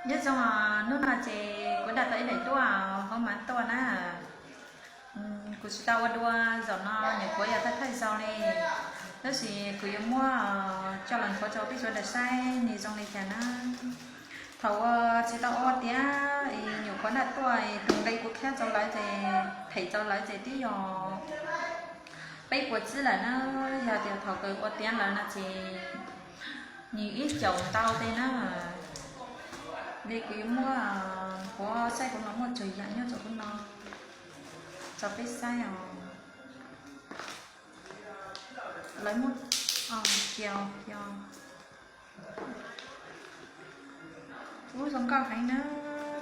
Nyob zoo, hnub no ces kuv nrog tau ib daim duab hauv mav tuaj na. Kuv tsis tau ua dua, zaum no nyuam qhuav yog thawj thawj zaug li, tab sis kuv yuav muab coj los nthuav rau peb sawv daws saib nws zoo li cas na. Thaum uas tsis tau ua tiav es nyuam qhuav nrog tuaj es tus nqi kuv khab rau lawv ces, them rau lawv ces twb yog peb puas txib lawm na. Yog tias thaum kawg ua tiav lawm no ces nws ib caum ntau tej na. Li kuv yuav muab, kuv saib kuv no muaj tsawg yam nyob rau kuv no rau peb saib os. Lawv muab, cia, cia. Ub, zoo nkauj heev na.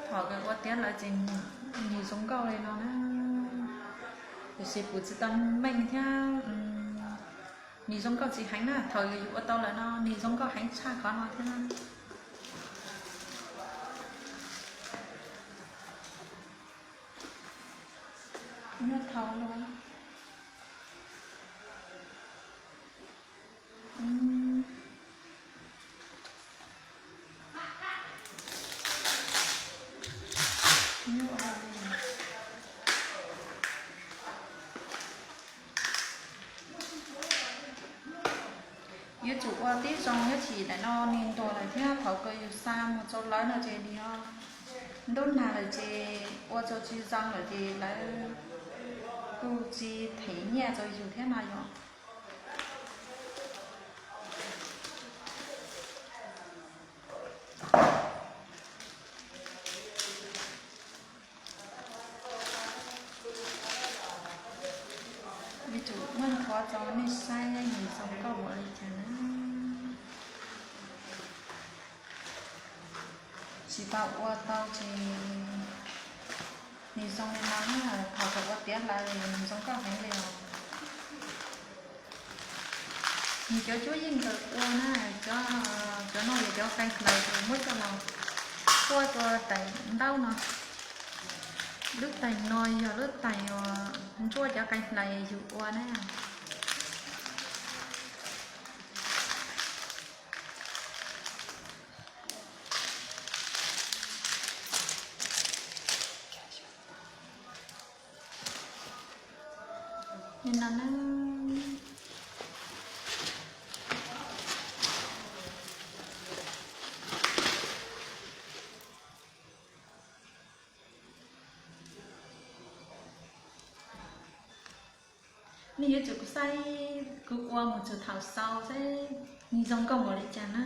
Thaum kawg ua tiav lawm ces nws zoo nkauj li no na. Tiam sis kuv tsis tau meej thiab. Nws zoo nkauj tsis heev na, thaum yus ua tau lawm no nws zoo nkauj heev tshaj qhov no thiab na. Nyob thaum no yuav tsum ua tib zoo, tab sis daim no nws ntuag lawm thiab, thaum kawg yus xa mus rau lawv no ces nws ntub nag lawm ces ua rau tsis zoo lawm ces lawv kuj tsis them nyiaj rau yus thiab no yom. Yuav tsum muab nthuav rau nej saib nws zoo nkauj npaum li cas na. Tsis tau ua tau ces nws zoo li no na, thaum kawg ua tiav lawm nws zoo nkauj heev li os. Nws cov cuab yeej kawg ua na, cov, cov no yog cov qee hlais uas muab coj los kuaj rau tais ntaub no. Lub tais no yog lub tais uas ntsuab cov qee hlais yus ua na. Li no na. Nej yuav tsum saib kuv ua mus txog thaum xaus seb nws zoo nkauj npaum li cas na.